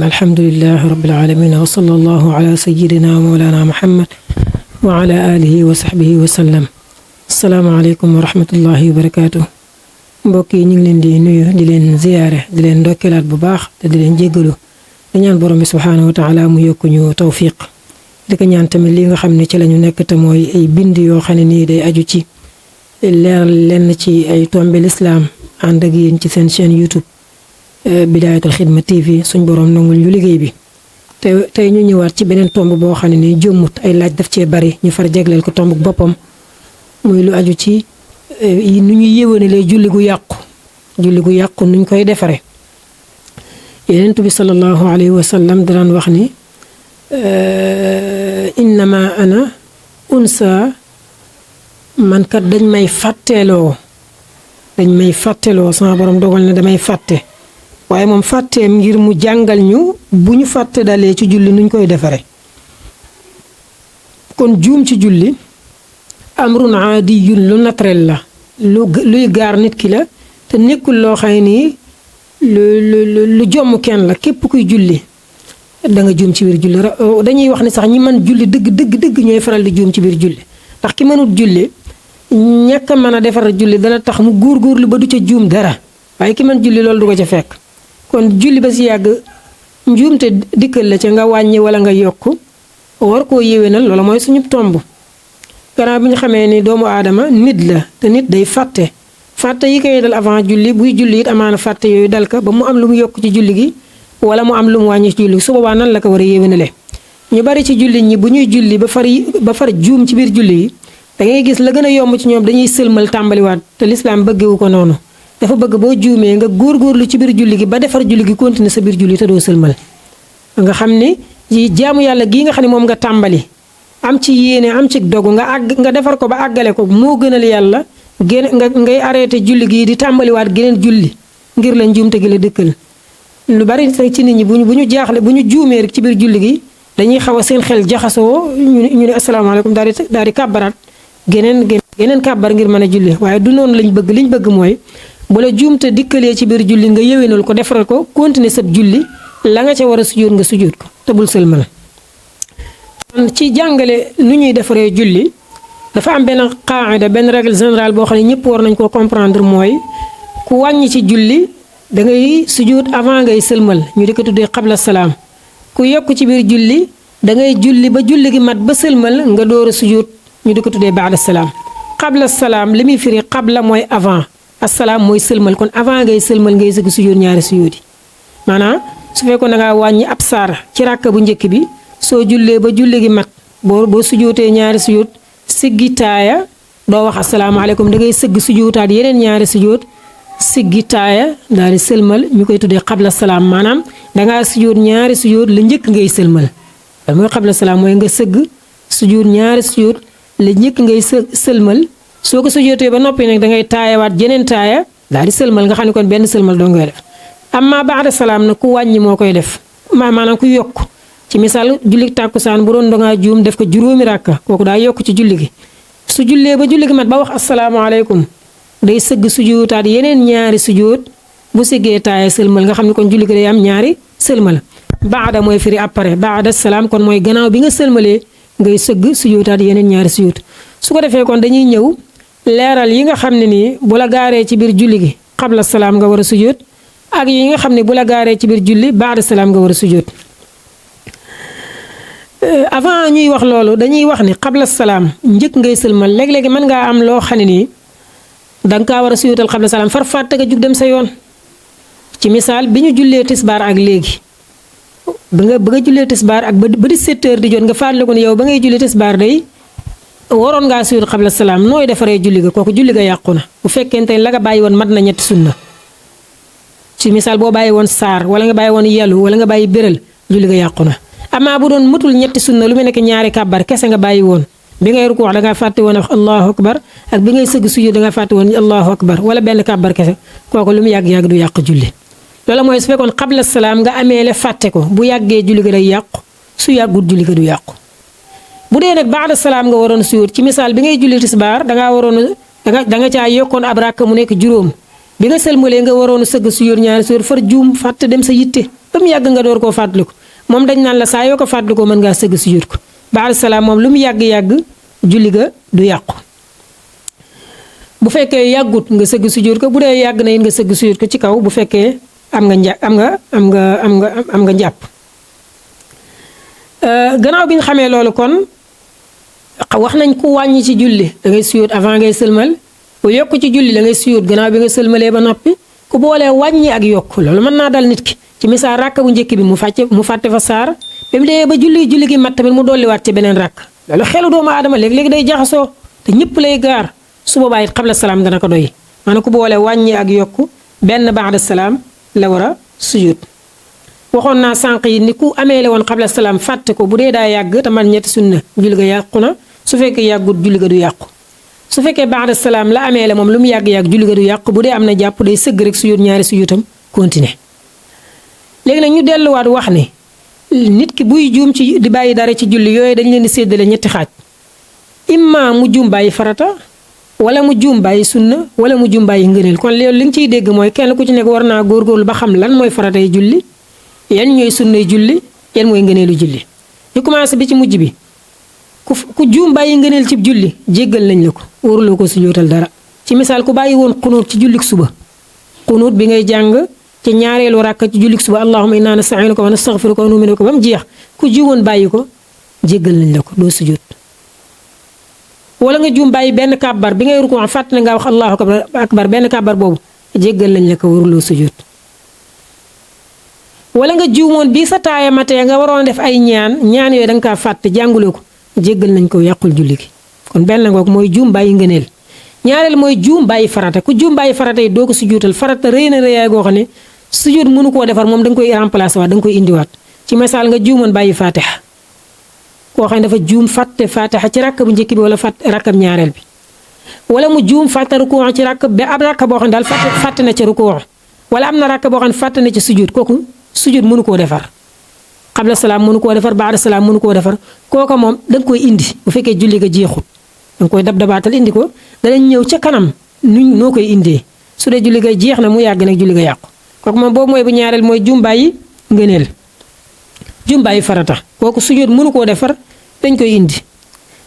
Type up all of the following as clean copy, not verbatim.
alhamdulillahi rabbil alamin wa sallallahu ala sayyidina wa mawlana muhammad wa ala alihi wa sahbihi wa sallam. asalaamaaleykum wa rahmatullahi wa barakaatu. mbokk yi ñu ngi leen di nuyu di leen ziyaare di leen ndokkeelaat bu baax te di leen jéggalu di ñaan borom bi subhaanahu wa taala mu yokku ñu tawfiq di ko ñaan tamit li nga xam ne ci la ñu nekk te mooy ay bind yoo xam ne nii day aju ci leeral lenn ci ay tombe lislaam ànd ak yéen ci seen chaîne YouTube Bidaayatul Xidma TV suñ borom nangul ñu liggéey bi tey ñu ñëwaat ci beneen tomb boo xam ne nii jëmmut ay laaj daf cee bari ñu far jagleel ko tomb boppam muy lu aju ci nu ñuy yéwénalee julli gu yàqu nuñ koy defare Yonent bi sallallahu alayhi wa sallam daan wax ni innama ana unsa man kat dañ may fàtteeloo sama borom dogal na damay fàtte waaye moom fàtteem ngir mu jàngal ñu bu ñu fàtte dalee ci julli nuñ koy defare kon juum ci julli amrun aadiyun lu naturel la luy gaar nit ki la te nekkul loo xam ni lu jomm kenn la képp kuy julli da nga juum ci biir julli dañuy wax ni sax ñi mën julli dëgg ñooy faral di juum ci biir julli ndax ki mënut julli ñàkk a mën a defar julli dana tax mu góorgóorlu ba du ca juum dara waaye ki mën julli loolu du ko ca fekk kon julli ba si yàgg njuumte dikkal la ca nga wàññi wala nga yokk war koo yéwénal loolu mooy suñu tomb gannaaw bi ñu xamee ni doomu aadama nit la te nit day fàtte yi koy dal avant julli buy julli it amaana fàtte yooyu dal ka ba mu am lu mu yokk ci julli gi wala mu am lu mu wàññi ci julli gi su boobaa nan la ko war a yéwénale ñu bari ci julli ñi bu ñuy julli ba far juum ci biir julli yi da ngay gis la gën a yomb ci ñoom dañuy sëlmal tàmbaliwaat te lislaam bëggewu ko noonu dafa bëgg boo juumee nga góorgóorlu ci biir julli gi ba defar julli gi continuer sa biir julli te doo sëlmal nga xam ni jaamu yàlla gii nga xam ne moom nga tàmbali am ci yéene am ci dogu nga defar ko ba àggale ko moo gënal yàlla ngay arrêté julli gi di tàmbaliwaat geneen julli ngir la njuumte gi la dëkkal lu bari say ci nit ñi bu ñu jaaxle bu ñu juumee rek ci biir julli gi dañuy xaw a seen xel jaxasoo ñu ne asalaamaaleykum daal di kàbbaraat geneen kàbbar ngir mën a julli waaye du noonu liñ bëgg mooy bu la juumte dikkalee ci biir julli nga yéwénal ko defaral ko continuer sab julli la nga ca war a sujjóot nga sujjóot ko te bul sëlmal ci jàngale nu ñuy defaree julli dafa am benn qaida benn règle générale boo xam ne ñëpp war nañ koo comprendre mooy ku wàññi ci julli da ngay sujjóot avant ngay sëlmal ñu di ko tuddee qabla salaam ku yokk ci biir julli da ngay julli ba julli gi mat ba sëlmal nga door a sujjóot ñu di ko tuddee baada salaam qabla salaam li muy firi qabla mooy avant asalaam mooy sëlmal kon avant ngay sëlmal ngay sëgg sujjóot ñaari sujjóot yi maanaam su fekkoon da ngaa wàññi ab saar ci ràkka bu njëkk bi soo jullee ba julli gi mat boo sujjóotee ñaari sujjóot siggi taaya doo wax asalaamaaleykum da ngay sëgg sujjóotaat yeneen ñaari sujjóot siggi taaya daal di sëlmal ñu koy tuddee qabla salaam maanaam dangaa sujjóot ñaari sujjóot la njëkk ngay sëlmal loolu mooy qabla salaam mooy nga sëgg sujjóot ñaari sujjóot la njëkk ngay sëlmal soo ko sujjóotee ba noppi nag dangay taayawaat jeneen taaya daal di sëlmal nga xam ne kon benn sëlmal doo ngay def amma baada salaam nag ku wàññi moo koy def maanaam ku yokk ci misaal julli tàkkusaan bu doon dangaa juum def ko juróomi ràkka kooku daa yokk ci julli gi su jullee ba julli gi mat ba wax asalaamaaleykum day sëgg sujjóotaat yeneen ñaari sujjóot bu siggee taaya sëlmal nga xam ne kon julli gi day am ñaari sëlmal baada mooy firi après baada salaam kon mooy gannaaw bi nga sëlmalee ngay sëgg sujjóotaat yeneen ñaari sujjóot su ko defee kon dañuy ñëw leeral yi nga xam ne nii bu la gaaree ci biir julli gi qabla salaam nga war a sujjóot ak yi nga xam ne bu la gaaree ci biir julli baada salaam nga war a sujjóot avant ñuy wax loolu dañuy wax ni qabla salaam njëkk ngay sëlmal léeg-léegi mën ngaa am loo xam ne nii danga kaa war a sujjóotal qabla salaam far fàtte nga jug dem sa yoon ci misaal bi ñu jullee tisbaar ak léegi ba nga jullee tisbaar ak ba 17 heures di jot nga fàttaliku ne yow ba ngay jullee tisbaar day waroon ngaa sujjóot qabla salaam nooy defaree julli ga kooku julli ga yàqu na bu fekkente ne la nga bàyyi woon mat na ñetti sunna ci misaal boo bàyyi woon saar wala nga bàyyi woon yàllu wala nga bàyyi béral julli ga yàqu na amaa bu doon matul ñetti sunna lu mel ne que ñaari kàbbar kese nga bàyyi woon bi ngay ruku wax dangaa fàtte woon wax allahu akbar ak bi ngay sëgg sujjóot dangaa fàtte woon allahu akbar wala benn kàbbar kese kooku lu mu yàgg-yàgg du yàq julli loolu mooy su fekkoon qabla salaam nga amee le fàtte ko bu yàggee julli ga day yàqu su yàggut julli ga du yàqu bu dee nag baada salaam nga waroon sujjóot ci misaal bi ngay julli tisbaar dangaa waroon danga caa yokkoon ab rakk mu nekk juróom bi nga sëlmalee nga waroon sëgg sujjóot ñaari sujjóot far juum fàtte dem sa yitte ba mu yàgg nga door koo fàttaliku moom dañ naan la saa yoo ko fàttalikoo mën ngaa sëgg sujjóot ko ba'da salaam moom lu mu yàgg-yàgg julli ga du yàqu bu fekkee yàggut nga sëgg sujjóot ko bu dee yàgg na it nga sëgg sujjóot ko ci kaw bu fekkee am nga njàpp gannaaw bi ñu xamee loolu kon wax nañ ku wàññi ci julli da ngay sujjóot avant ngay sëlmal ku yokk ci julli da ngay sujjóot gannaaw bi nga sëlmalee ba noppi ku boolee wàññi ak yokk loolu mën naa dal nit ki ci misaal ràkk bu njëkk bi mu fàtte fa saar ba mu dee ba julli gi mat tamit mu dolliwaat ci beneen ràkk loolu xelu doomu aadama léegi day jaxasoo te ñëpp lay gaar su boobaa it xabla salaam dana ko doy maanaam ku boolee wàññi ak yokk benn ba'da salaam la war a sujjóot waxoon naa sànq yi ni ku amee la woon xabla salaam fàtte ko bu dee daa yàgg te man ñetti sunna julli ga yàqu na su fekkee yàggut julli ga du yàqu su fekkee ba'da salaam la amee la moom lu mu yàgg-yàgg julli ga du yàqu bu dee am na jàpp day sëgg rek sujjóot ñaari sujjóotam continuer léegi nag ñu delluwaat wax ne nit ki buy juum ci di bàyyi dara ci julli yooyu dañ leen di séddale ñetti xaaj imma mu juum bàyyi farata wala mu juum bàyyi sunna wala mu juum bàyyi ngëneel kon loolu li nga ciy dégg mooy kenn ku ci nekk war naa góorgóorlu ba xam lan mooy faratay julli yan ñooy sunnay julli yan mooy ngëneelu julli ñu commencé bi ci mujj bi ku juum bàyyi ngëneel ci julli jéggal nañ la ko waruloo ko sujjóotal dara ci misaal ku bàyyi woon xunuut ci jullik suba xunuut bi ngay jàng ci ñaareelu ràkk ci jullik suba allahumma inna nasta'inuka wa nastaghfiruka wa nu'minu bika ba mu jeex ku juumoon bàyyi ko jéggal nañ la ko doo sujjóot wala nga juum bàyyi benn kàbbar bi ngay ruku fàtt na nga wax allahu akbar benn kàbbar boobu jéggal nañ la ko waruloo sujjóot wala nga juumoon bii sa taaya matee nga waroon def ay ñaan yooyu da nga kaa fàtte jànguloo ko jéggal nañ ko yàqul julli gi kon benn ngoog mooy juum bàyyi ngëneel ñaareel mooy juum bàyyi farata ku juum bàyyi farata yi doo ko sujjóotal farata rëy na rëyaay goo xam ne sujjóot mënu koo defar moom da nga koy remplacer waat da nga koy indiwaat ci misaal nga juumoon bàyyi fatiha koo xam ne dafa juum fàtte fatiha ci rakk bu njëkk bi wala rakkam ñaareel bi wala mu juum fàtte rukuu ci rakk ba ab rakk boo xam ne daal fàtte na ci rukuu wala am na rakk boo xam ne fàtte na ci sujjóot kooku sujjóot mënu koo defar xabla salaam mënu koo defar baada salaam mënu koo defar kooka moom da nga koy indi bu fekkee julli ga jeexut da nga koy dabaatal indi ko danañ ñëw ca kanam noo koy indee su dee julli ga jeex na mu yàgg nag julli ga yàqu kooku moom boobu mooy bu ñaareel mooy juum bàyyi ngëneel juum bàyyi farata kooku sujjóot mënu koo defar dañ koy indi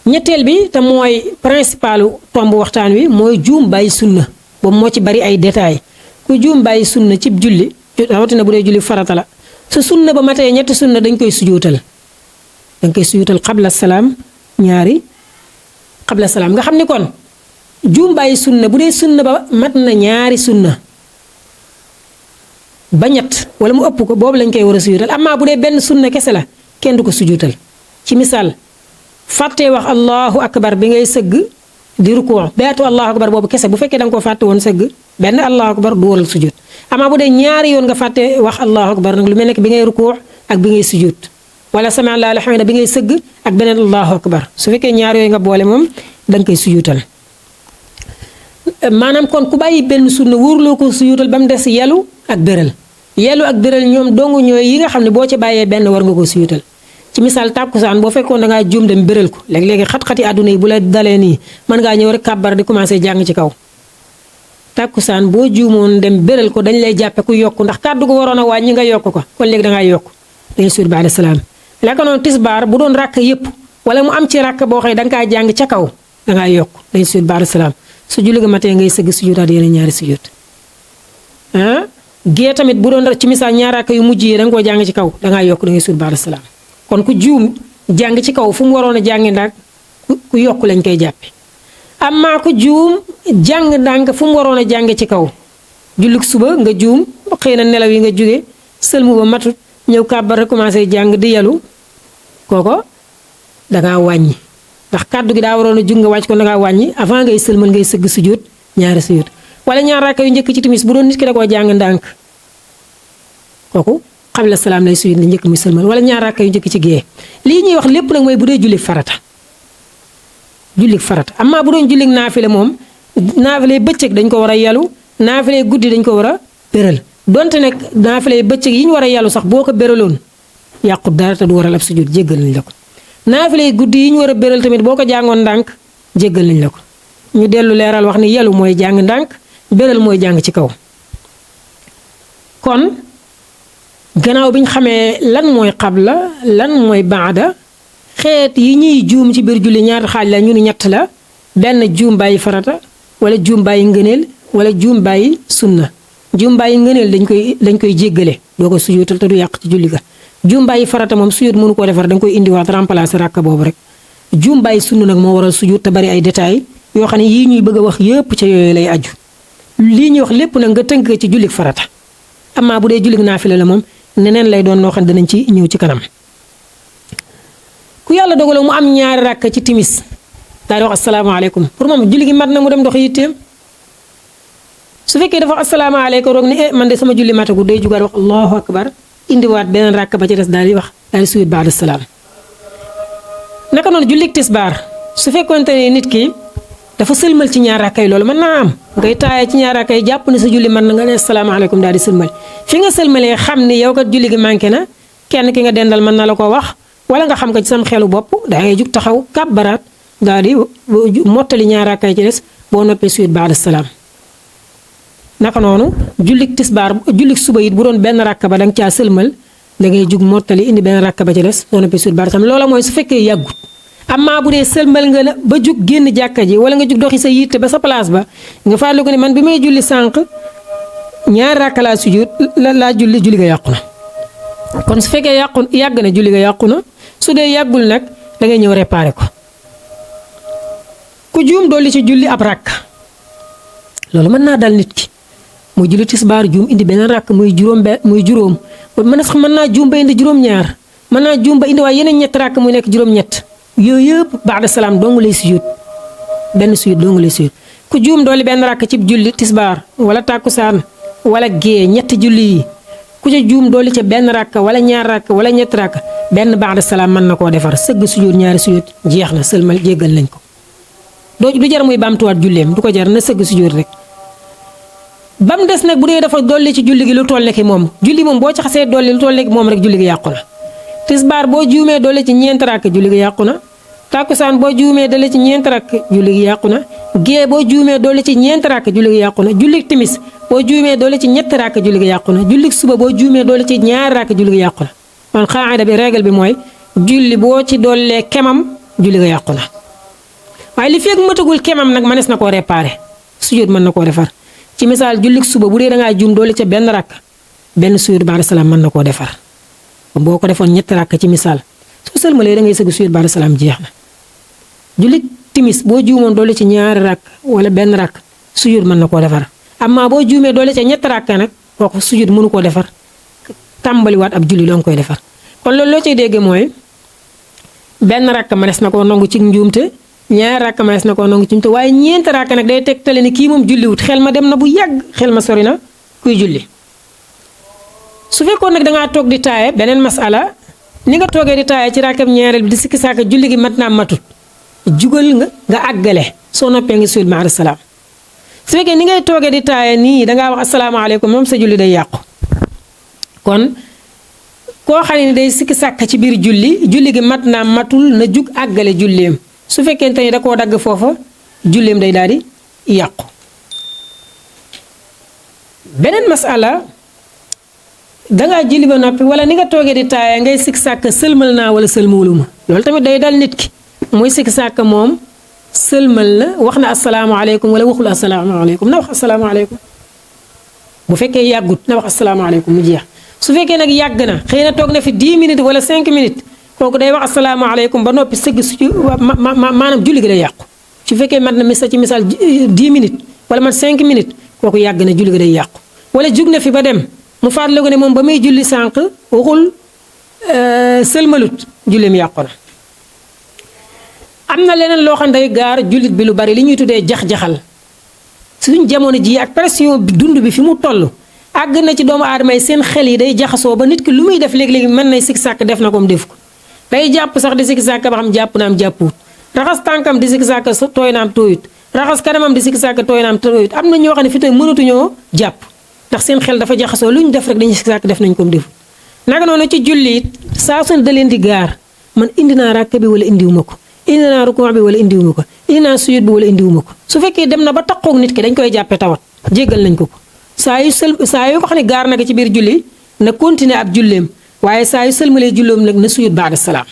ñetteel bi te mooy principalu tomb waxtaan wi mooy juum bàyyi sunna boobu moo ci bari ay détails ku juum bàyyi sunna cib julli rawatina bu dee julli farata la su sunna ba matee ñetti sunna dañ koy sujjóotal xabla salaam ñaari xabla salaam nga xam ni kon juum bàyyi sunna bu dee sunna ba mat na ñaari sunna ba ñett wala mu ëpp ko boobu lañ koy war a sujjóotal amaa bu dee benn sunna kese la kenn du ko sujjóotal ci misaal fàttee wax allahu akbar bi ngay sëgg di rukuu beetu allahu akbar boobu kese bu fekkee da nga ko fàtte woon sëgg benn allahu akbar du waral sujjóot amaa bu dee ñaari yoon nga fàtte wax allahu akbar nag lu mel ne bi ngay rukuu ak bi ngay sujjóot wala sami allahu liman hamidah bi ngay sëgg ak beneen allahu akbar su fekkee ñaar yooyu nga boole moom da nga koy sujjóotal maanaam kon ku bàyyi benn sunna wóoruloo ko sujjóotal ba mu des yelu ak béral ñoom dong ñooy yi nga xam ne boo ci bàyyee benn war nga ko sujjóotal ci misaal tàkkusaan boo fekkoon dangaa juum dem béral ko léegi xat-xati àdduna yi bu la dalee nii mën ngaa ñëw rek kàbbar di commencé jàng ci kaw tàkkusaan boo juumoon dem béral ko dañ lay jàppe ku yokk ndax kàddu ko waroon a wàññi nga yokk ko kon léegi dangaa yokk dañuy suut ba'da salaam léegi noonu tisbaar bu doon ràkk yépp wala mu am ci ràkk boo xëy danga kaa jàng ca kaw dangaa yokk dañuy suut ba'da salaam su julli ga matee ngay sëgg sujjóotaat yeneen ñaari sujjóot gée tamit bu doon ci misaal ñaar ràkk yu mujj yi danga koo jàng ci kaw dangaa yokk dangay suut ba'da salaam kon ku juum jàng ci kaw fu mu waroon a jàngi ndànk ku yokk lañ koy jàppe amaa ku juum jàng ndànk fu mu waroon a jànge ci kaw jullik suba nga juum xëy na nelaw yi nga jóge sëlmu ba matut ñëw kàbbar rek commencé jàng di yalu kooko dangaa wàññi ndax kàddu gi daa waroon a jug nga wàcc ko dangaa wàññi avant ngay sëlmal ngay sëgg sujjóot ñaari sujjóot wala ñaar rakka yu njëkk ci timis bu doon nit ki da koo jàng ndànk kooku xabla salaam lay sujjóot ni njëkk muy sëlmal wala ñaar rakka yu njëkk ci gée lii ñuy wax lépp nag mooy bu dee jullik farata amaa bu doon jullik naafile moom naafile bëccëg dañ ko war a yalu naafile guddi dañ ko war a béral donte nag naafile bëccëg yi ñu war a yalu sax boo ko béraloon yàqut dara te du waral ab sujjóot jéggal nañ la ko naafile guddi yi ñu war a béral tamit boo ko jàngoon ndànk jéggal nañ la ko ñu dellu leeral wax ni yalu mooy jàng ndànk béral mooy jàng ci kaw kon gannaaw bi ñu xamee lan mooy xabla lan mooy baada xeet yi ñuy juum ci biir julli ñaata xaaj la ñu ni ñett la benn juum bàyyi farata wala juum bàyyi ngëneel wala juum bàyyi sunna juum bàyyi ngëneel dañ koy jéggale doo ko sujjóotal te du yàq ci julli ga juum bàyyi farata moom sujjóot mënu koo defar da nga koy indiwaat remplacer rakka boobu rek juum bàyyi sunna nag moo waral sujjóot te bari ay détails yoo xam ne yii ñuy bëgg a wax yépp ca yooyu lay aju lii ñuy wax lépp nag nga tënk ci jullik farata amaa bu dee jullik naafila la moom neneen lay doon loo xam ne danañ ci ñëw ci kanam ku yàlla dogaloo mu am ñaari rakk ci timis daal di wax asalaamaaleykum pour moom julli gi mat na mu dem dox yitteem su fekkee dafa wax asalaamaaleykum roog ni man de sama julli matagu day jugaat wax allahu akbar indiwaat beneen rakk ba ci des daal di sujud baada salaam naka noonu jullik tisbaar su fekkoonte ne nit ki dafa sëlmal ci ñaar rakkay loolu mën naa am ngay taaya ci ñaar rakkay jàpp ne sa julli mën na nga ne asalaamaaleykum daal di sëlmal fi nga sëlmalee xam ni yow kat julli gi manqué na kenn ki nga dendal mën na la ko wax wala nga xam ko ci sam xelu bopp da ngay jug taxaw kàbbaraat daal di mottali ñaar rakkay ci des boo noppee sujud baada salaam naka noonu jullik tisbaar jullik suba it bu doon benn rakk ba da nga caa sëlmal da ngay jug mottali indi benn rakk ba ci des boo noppee sujud baada salaam loola mooy su fekkee yàggut amma bu dee sëlmal nga la ba jug génn jàkka ji wala nga jug doxi sa yitte ba sa place ba nga fàttali ko ne man bi may julli sànq ñaari rakk laa sujud laa julli ga yàqu na kon su fekkee yàgg na julli ga yàqu na su dee yàggul nag da ngay ñëw réparé ko ku juum dolli ci julli ab rakk loolu mën naa dal nit ki muy julli tisbaar juum indi beneen rakk muy juróom mën naa juum ba indi juróom-ñaar mën naa juum ba indi waaye yeneen ñett rakk muy nekk juróom-ñett yooyu yëpp baada salaam dong lay sujud benn sujud dong lay sujud ku juum dolli benn rakk ci julli tisbaar wala tàkkusaan wala gée ñetti julli yi ku ca juum dolli ca benn rakk wala ñaar rakk wala ñetti rakk benn baada salaam mën na koo defar sëgg sujud ñaari sujud jeex na sëlmal jéggal nañ ko du jar muy baamtuwaat julleem du ko jar na sëgg sujud rek ba mu des nag bu dee dafa dolli ci julli gi lu toll ki moom julli moom boo ci xasee dolli lu toll ki moom rek julli gi yàqu na tisbaar boo juumee dolli ci ñeent rakk julli gi yàqu na tàkkusaan boo juumee dolli ci ñeent rakk julli gi yàqu na gée boo juumee dolli ci ñeent rakk julli gi yàqu na jullik timis boo juumee dolli ci ñetti rakk julli gi yàqu na jullik suba boo juumee dolli ci ñaari rakk julli gi yàqu na kon xaayida bi règle bi mooy julli boo ci dollee kemam julli gi yàqu na waaye li fekk matagul kemam nag mënees na koo réparé sujud mën na koo defar ci misaal jullik suba bu dee dangaa juum dolli ca benn rakk benn sujud baada salaam mën na koo defar boo ko defoon ñetti rakk ci misaal soo sëlmalee da ngay sëgg sujud baada salaam jeex na jullit timis boo juumoon doole ci ñaari rakk wala benn rakk sujud mën na koo defar amma boo juumee doole ca ñetti rakk nag kooku sujud mënu koo defar tàmbaliwaat ab julli doo nga koy defar kon loolu loo cay dégg mooy benn rakk mënees na koo nangu ci njuumte ñaari rakk mënees na koo nangu ci njuumte waaye ñeenti rakk nag day tegtale ni kii moom julliwut xel ma dem na bu yàgg xel ma sori na kuy julli su fekkoon nag dangaa toog di taaye beneen masala ni nga toogee di taaye ci rakkab ñaareel bi di sikki saaka julli gi mat naa matut jugal nga àggale soo noppee nga sujud baada salaam su fekkee ni ngay toogee di taaye nii dangaa wax asalaamaaleykum moom sa julli day yàqu kon koo xam ne day sikki sàkk ci biir julli gi mat naa matul na jug àggale julleem su fekkente ni da koo dagg foofa julleem day daal di yàqu beneen masala dangaa julli ba noppi wala ni nga toogee di taaye ngay sikki sàkk sëlmal naa wala sëlmaluma loolu tamit day dal nit ki mooy sikki sàkk moom sëlmal na wax na asalaamaaleykum wala waxul asalaamaaleykum na wax asalaamaaleykum bu fekkee yàggut na wax asalaamaaleykum mu jeex su fekkee nag yàgg na xëy na toog na fi 10 minutes wala 5 minutes kooku day wax asalaamaaleykum ba noppi sëgg su ci maanaam julli gi day yàqu su fekkee mat na ci misaal 10 minutes wala mat 5 minutes kooku yàgg na julli gi day yàqu wala jug na fi ba dem mu fàttali ko ne moom ba muy julli sànq waxul sëlmalut julleem yàqu na am na leneen loo xam ne day gaar jullit bi lu bari li ñuy tuddee jax-jaxal suñ jamono ji ak pression bi dund bi fi mu toll àgg na ci doomu aadama yi seen xel yi day jaxasoo ba nit ki lu muy def léegi-léegi mën nay sikki sàkk def na ko mu def ko day jàpp sax di sikki sàkk ba xam jàpp na am jàppuwut raxas tànkam di sikki sàkk tooy na am tooyut raxas kanamam di sikki sàkk tooy na am tooyut am na ñoo xam ne fi tey mënatuñoo jàpp ndax seen xel dafa jaxasoo lu ñu def rek dañuy sikki sàkk def nañ ko mu def naka noonu ci julli it saa su ne da leen di gaar man indi naa ràkk bi wala indiwuma ko indi naa rukuu bi wala indiwuma ko indi naa sujud bi wala indiwuma ko su fekkee dem na ba taqoog nit ki dañ koy jàppee tawat jéggal nañ ko ko saa yu ko xam ne gaar na ko ci biir julli na continuer ab julleem waaye saa yu sëlmalee julleem nag na sujud baada salaam.